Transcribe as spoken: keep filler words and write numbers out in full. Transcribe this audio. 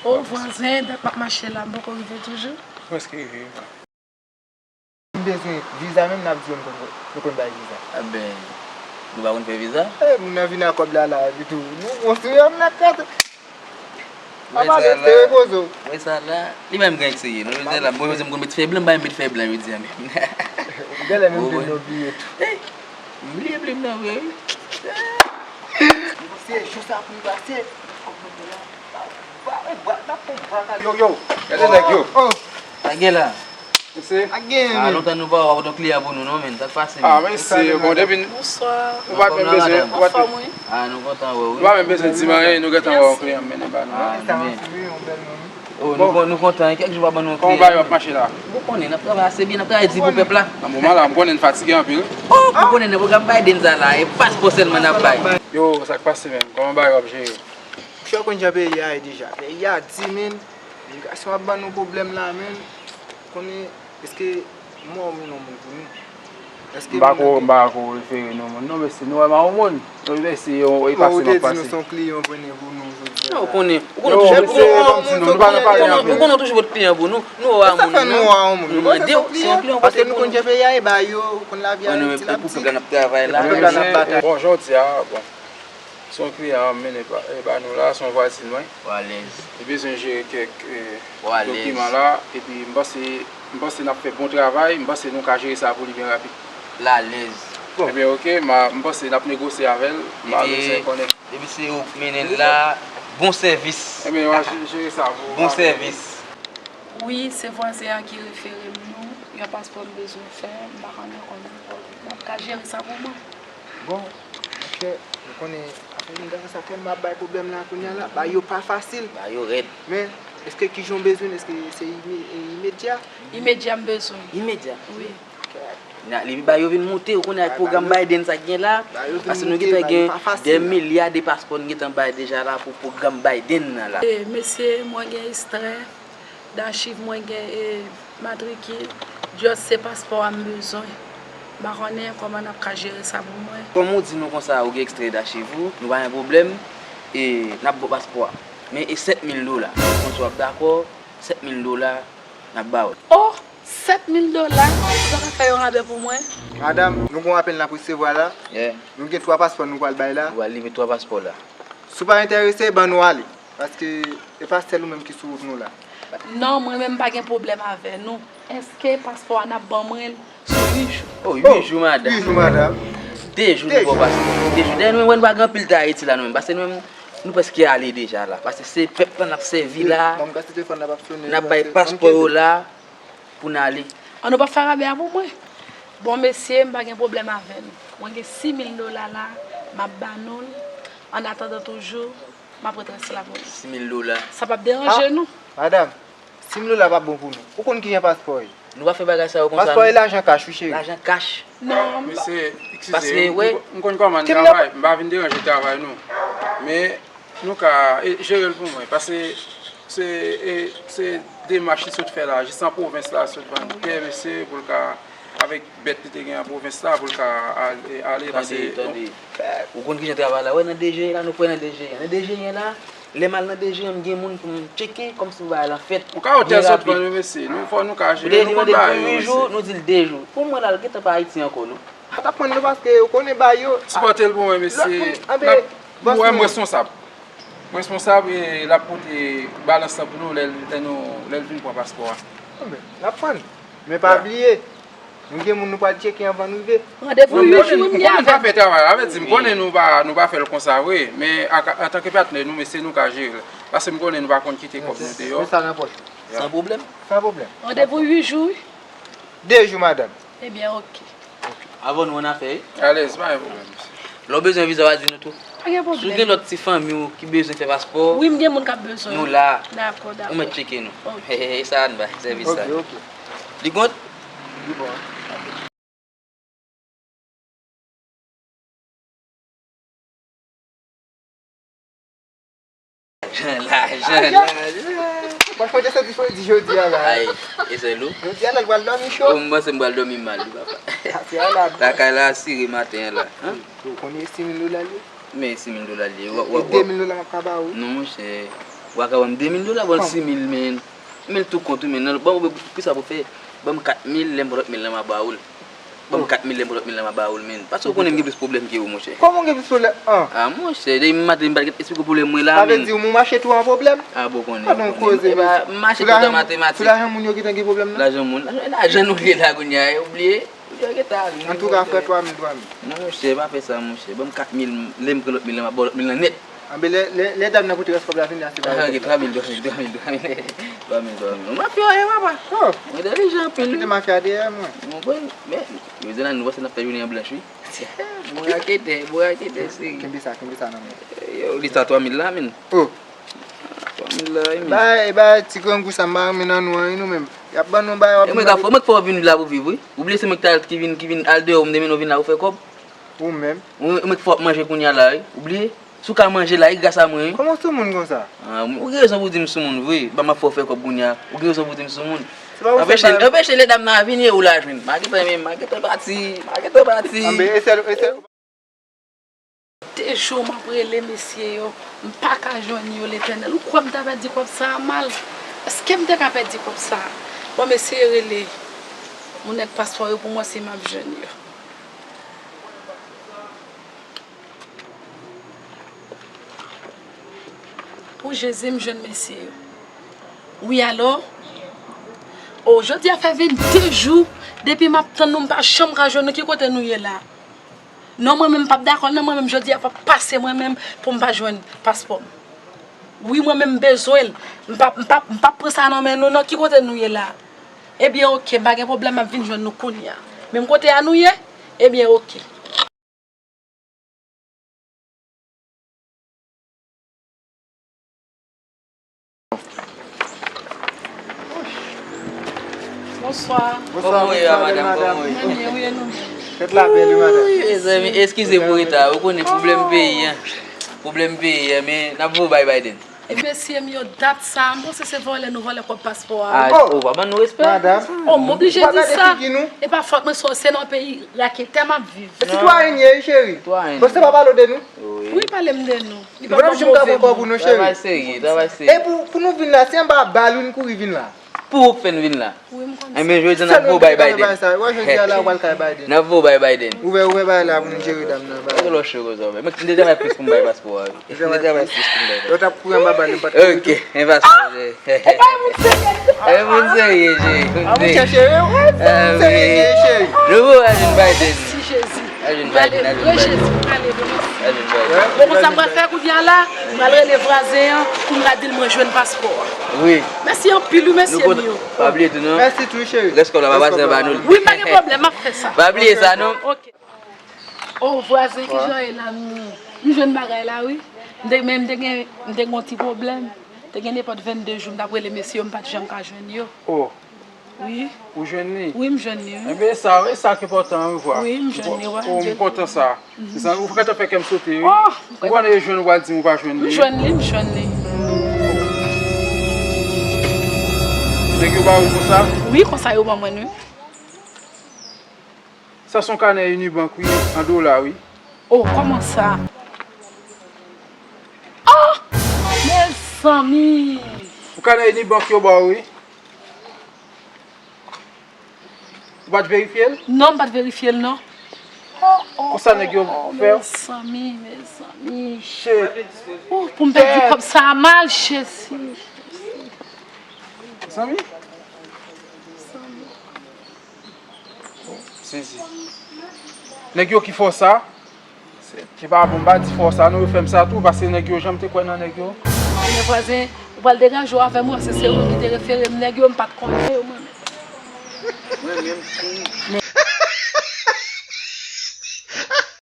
O vwazen, dat m ap mache la, m poko rive toujou. Prèske rive. M bezwen viza menm, n ap di w nou konn, nou konn bay viza. Enben, nou pa konn fè viza? E, moun nan vin ak kòb la, la, epi tou, nou konstwi, moun nan kraze. Apa de te repoze w. Mwen sa la, li menm gen ekseye. Non, jodi a la, bon, jodi a m konn met fè blan, m pa met fè blan, jodi a menm. Genlè menm blim nan bliye tou. Hey, m bliye blim nan vre, wi. Se jou sa pou nou pase. Yo, yo, gade nèg yo. Sa gen la? Mesye. Ah, lontan nou pa wè, w ap yon kliyan pou nou, non, men. Sa k pase, men? Ah, mesye, bon, depi n... Bonswa. Ou pa t menm bezwen, ou pa t... Anfòm, wi. Ah, nou kontan wè w, wi. Nou pa menm bezwen di m anyen, nou gentan wè yon kliyan mennen ba nou. Ah, men. Oh, nou kon-, nou kontan, kèk jou pa ban nou kliyan. Kòman bagay yo ap mache la? Ou konnen, n ap travay ase byen, n ap travay di pou pèp la. Nan moman la, m konnen n fatige anpil. Oh, ou konnen nan pwogram Biden sa la, e paspò sèlman n ap bay. Yo, sa k pase, menm? Kòman bagay yo ap jere? Monchè, ou konn jan peyi a ye deja. Peyi a di, men, imigrasyon ap ban nou pwoblèm la, men. Konnen, èske mò ou menm non moun pou nou? Èske... M pa ko, m pa ko refere non moun non, mesye, nou wè m a yon moun. Nou mesye, yon, e pase m ap pase. Ou te di nou se yon kliyan ou pran pou nou jodi a. Non, ou konnen, ou konnen toujou, ou konnen toujou pot kliyan pou nou. Nou wè a moun non. Sa fè nou wè a yon moun? Nou mande w, se yon kliyan ou pote pou nou. Paske nou konn jan peyi a ye, ba yo, ou konn lavi a, ti la ti. Pou pèp la n ap travay la. Bon, jodi a, bon. Se yon kliyan m mennen ba, e, ba nou la, se yon vwazin mwen. Ou alèz. Li bezwen jere kèk, e, dokiman la, epi m panse, m panse n ap fè bon travay, m panse nou ka jere sa pou li byen rapid. L alèz. Bon. Ebyen, oke, m a, m panse n ap negosye avè l, m a bezwen konnen. Epi se ou k mennen l la, bon sèvis. Ebyen, w a je-, jere sa pou ou. Bon sèvis. Wi, se vwazen an ki refere m nou, yon paspò m bezwen fè, m pa konnen kòman m ap ka jere sa pou mwen. Bon, monchè, nou konnen afè imigrasyon sa tèlman ap bay pwoblèm la kounye a la, bagay yo pa fasil. Bagay yo rèd. Men, èske kijan w bezwen l? Èske se ime-, e, imedya? Imedya m bezwen. Imedya? Wi. Nan, epi bagay yo vin moute, ou konnen ak pwogram Biden sa k gen la, paske nou gentan gen dè milya de paspò n gentan bay deja la pou pwogram Biden nan la. E, mesye, mwen gen ekstrè. Dachiv mwen gen, e, matrikil, just se paspò a m bezwen. M pa konnen kòman n ap ka jere sa pou mwen. Kòm ou di nou konsa, ou gen ekstrè dachiv ou, nou pa gen pwoblèm, e, n ap ba w paspò a. Men e sèt mil dola. Konn si w ap dakò, sèt mil dola, n ap ba w. Oh, sèt mil dola? Ou pa ka fè yon rabè pou mwen? Madanm, nou gen yon apèl n ap resevwa la. Yeah. Nou gen twa paspò nou pral bay la. Ou pral livre twa paspò la. Si w pa enterese, ban nou ale. Paske e pa sèl ou menm ki sou wout nou la. Non, mwen menm m pa gen pwoblèm avè nou. Èske paspò a n ap ban mwen l sou uit jou? Oh, uit jou, madanm. Uit jou, madanm. De jou nou ba w paspò. De jou. Dayè nou menm, nou pa gen anpil tan Ayiti la nou menm. Paske nou menm, nou prèske ale deja la. Paske se pèp la n ap sèvi la. N ap bay paspò yo la pou n ale. An nou pa fè rabè a pou mwen. Bon, mesye, m pa gen pwoblèm avè nou. Mwen gen sis mil dola la, m ap ba nou l. Annatandan toujou, m ap ret rès la pou nou. Sis mil dola. Sa p ap deranje nou? Madanm, sis mil dola p ap bon pou nou. Ou konn kijan paspò ye? Nou pa fè bagay sa yo konsa, non. Paspò e lajan kach, wi, cheri. Lajan kach. Non. Mesye, eskize, m, m, m konn kòman n travay, m pa vin deranje travay nou. Men, nou ka, e, jere l pou mwen, paske se, e, se demach li sot fè la, jis nan pwovens la, sot vann tè, mesye, pou l ka, avèk bèt li te gen an pwovens la, pou l ka al-, e, ale, paske... Tande, tande. Ou konn kijan travay la, wè nan D G la, nou kwè nan D G, nan D G la, lè m al nan D G, m gen moun pou m tcheke, kòmsi bagay lan fèt. Ou ka otèl sot vann, wi, mesye, nou fò nou ka jere, nou konn bagay yo, mesye. Ou te di mande pou uit jou, nou di l de jou. Pou mwen la, l gentan pa Ayiti ankò, non. Sa t ap pran nou paske ou konnen ba yo. Sipòte l pou mwen, mesye. Lòt moun, anben, bòs mwen. Mwen responsab. Mwen responsab, e l ap pote balans lan pou nou lè l, lè nou, lè l vin pran paspò a. Anben, l ap pran. Men pa bliye, nou gen moun nou pral tcheke anvan n rive. Randevou uit jou, m gen avè l. M konnen n pa fè travay la, vle di, m konnen nou pa, nou pa fè l konsa vre, men ak, antanke patnè nou, mesye, nou ka jere l. Paske m konnen nou pa konn kite kòb nou deyò. Met sa nan pòch ou. San pwoblèm. San pwoblèm. Randevou uit jou, wi. De jou, madanm. Ebyen, oke. Avan nou annafè, wi. Alèz, pa gen pwoblèm, mesye. Lè w bezwen viza, w a di nou tou. Pa gen pwoblèm. Si w gen lòt ti fanmi w ki bezwen fè paspò, wi, m gen moun k ap bezwen. Nou la. Dakò, dakò. Ou mèt tcheke nou. Oke. E sa a n bay, sèvis sa. Oke, oke. Li bon? Li bon. Lajan, lajan, lajan. Mwen fò te soti fredi jodi a la. Ay, e sèl ou? Jodi a la, l pral dòmi cho. Ou, m panse m pral dòmi mal, wi, papa. Lakay la asire maten an la. Ou konnen sis mil dola l ye? Men sis mil dola l ye. E de mil dola m ap ka ba ou. Non, monchè. Ou pa ka ban m de mil dola, ban m sis mil, men. Men tou kont ou, men. Nan, ban m, pou sa pou fè, ban m kat mil, lè m pran lòt mil la, m a ba ou l. Ban m kat mil, lè m pran lòt mil la, m a ba ou l, men. Paske ou konnen m gen plis pwoblèm ke ou, monchè. Kòman w gen plis pwoblèm? Ah, monchè, depi maten, m pa t eksplike w pwoblèm mwen la, men. Sa vle di ou mache tou an pwoblèm? Ah, bon, konnen. Gad yon koze, mesye. Mache tou an matematik. Sou lajan moun yo gentan gen pwoblèm, non? Lajan moun. Lajan nou li la, kounye a, ou bliye? Antouka, frè, twa mil, twa mil. Non, monchè, pa fè sa, monchè. Ban m kat mil, lè m pran lòt mil la, m a ba w lòt mil la nèt. Anben, lè, lè, lè dam nan pote rès kòb la vini a, se pa. Ah, ok, twa mil, twa mil, twa mil, twa mil, twa mil, twa mil. Ou mafya, wi, papa. Oh. Ou entèlijan anpil, wi. Kite mafya dèyè mwen. Ou konprann? Men, yo di la, nou panse n ap fè jounen an blanch, wi. Bon raketè, bon raketè, seri. Kenbe sa, kenbe sa nan men. Yo, li sa twa mil la, men. Oh. Twa mil la, wi, men. Bay, bay, ti grangou sa, m pa renmen nan nou an, wi, nou menm. Y ap ban nou bay, w ap. E mwen ka fè, mwen k fè w vin la pou viv, wi. Ou bliye se mwen ki t al, ki vin, ki vin al deyò, m te mennen w vin la pou fè kòb. Ou menm. Ou, ou mwen k fè w ap manje kounye a la, wi. Ou bliye? Si w ka manje la, e gras a mwen, wi. Kòman w sou moun konsa? Ah, ou gen rezon pou di m sou moun vre. Ban m ap fè w fè kòb kounye a. Ou gen rezon pou di m sou moun. Se pa pou fè sa. Anpeche, anpeche lè dam nan vini e ou la jwenn. M a gentan, men, m a gentan pati. M a gentan pati. Anben, e sèl, e sèl. De jou m ap rele mesye yo, m pa ka jwenn yo, Letènèl. Ou kwè m ta pèdi kòb sa a mal? Èske m te ka pèdi kòb sa a? Bon, m eseye rele moun nèg paspò yo pou m wè si m ap jwenn yo. O Jezi, m jwenn mesye yo. Wi, alo? O, jodi a fè vennde jou depi m ap tann nou, m pa janm ka jwenn nou. Ki kote nou ye la? Non, mwen menm m p ap dakò, non, mwen menm jodi a p ap pase mwen menm pou m pa jwenn paspò m. Wi, mwen menm m bezwen l. M p ap, m p ap, m p ap pran sa nan men nou, non. Ki kote nou ye la? Ebyen, oke, m pa gen pwoblèm, m ap vin jwenn nou kounye a. Menm kote a nou ye? Ebyen, oke. Bonswa. Bonswa, bonswa, madanm, kòman w ye? Mwen byen, wi, e nou menm? Fèt la bèl, wi, madanm. Wi, mezanmi, eskize pou reta. Ou konnen pwoblèm peyi a. Pwoblèm peyi a, men n ap voye w bay Biden. E mesye m yo, dat sa a, m panse se vòlè nou vòlè kòb paspò a. Ah, oh, pa ban nou respè. Madanm. Oh, m oblije di sa. E pa fòt mwen, se, se nan peyi raketè m ap viv. E sitwayèn ye, wi, cheri. Sitwayèn. Bon, se pa pale w de nou? Wi. Wi, pale m de nou. Li pa ban m move bon. Travay serye, travay serye. E pou, pou nou vin la, se anba bal wi n kouri vin la. Pou ou k fè n vin la. Wi, m konn sa. Enben, jodi a n ap voye w bay Biden. N ap voye w bay Biden. Ouvè, ouvè bay la pou nou jere dam nan, bay. Ou gen lò cho konsa, men. Mwen, m te travay plis pou m bay paspò a, wi. M te travay plis pou m bay paspò. Lè w t ap kouri anba bal, m pa t kouri tou. Ok, enpas. Ah! Ou pa yon moun serye. E, moun serye, cheri, moun serye. Ah, mwen chèche, wi, wi, moun serye, cheri. Nou voye w al jwenn Biden. Mèsi, Jezi. Al jwenn Biden, al jwenn Biden. Al jwenn Biden. Bon, konsa m pral fè kounye a la, m pral rele vwazen an pou m ka di l mwen jwenn paspò a. Wi. Mèsi anpil, wi, mesye m yo. Pa bliye tou, non. Mèsi tou, cheri. Rès kòb la, pa pase anba nou. Wi, pa gen pwoblèm, m ap fè sa. Pa bliye sa, non. Ok. Oh, vwazen, kijan ye la, m, m jwenn bagay la, wi. M te, men m te gen, m te gen yon ti pwoblèm. Te gen nenpòt vennde jou, m t ap rele mesye yo, m pa t janm ka jwenn yo. Oh. Wi. Ou jwenn li? Wi, m jwenn li, wi. Enben, e sa, e sa ki enpòtan, wi, vwa. Wi, m jwenn li, wi. Oh, m kontan sa. Se sa, ou gentan fè kè m sote, wi. Oh, m kontan. Ou konnen yo jwenn ou pral di m ou pa jwenn li, wi. M jwenn li, m jwenn li. Nèg yo ba ou konsa? Wi, konsa yo ban mwen, wi. Sa se yon kanè Unibank, wi, an dola, wi. Oh, kòman sa? Oh, mezanmi! Yon kanè Unibank yo ba w, wi. Ou pa t verifye l? Non, m pa t verifye l, non. Oh, oh, konsa nèg yo fè w? Mezanmi, mezanmi. Shit. Oh, pou m pèdi kòb sa a mal, Jezi. Mezanmi. Sezi. Nèg yo ki fè w sa? Se pa bon, m pa di fè w sa, non, yo fè m sa tou, paske nèg yo, jan m te kwè nan nèg yo. Men vwazen, ou pral deranje w avè m, se, se ou ki te refere m nèg yo, m pa t konnen yo, mwen menm. Mwen menm tou.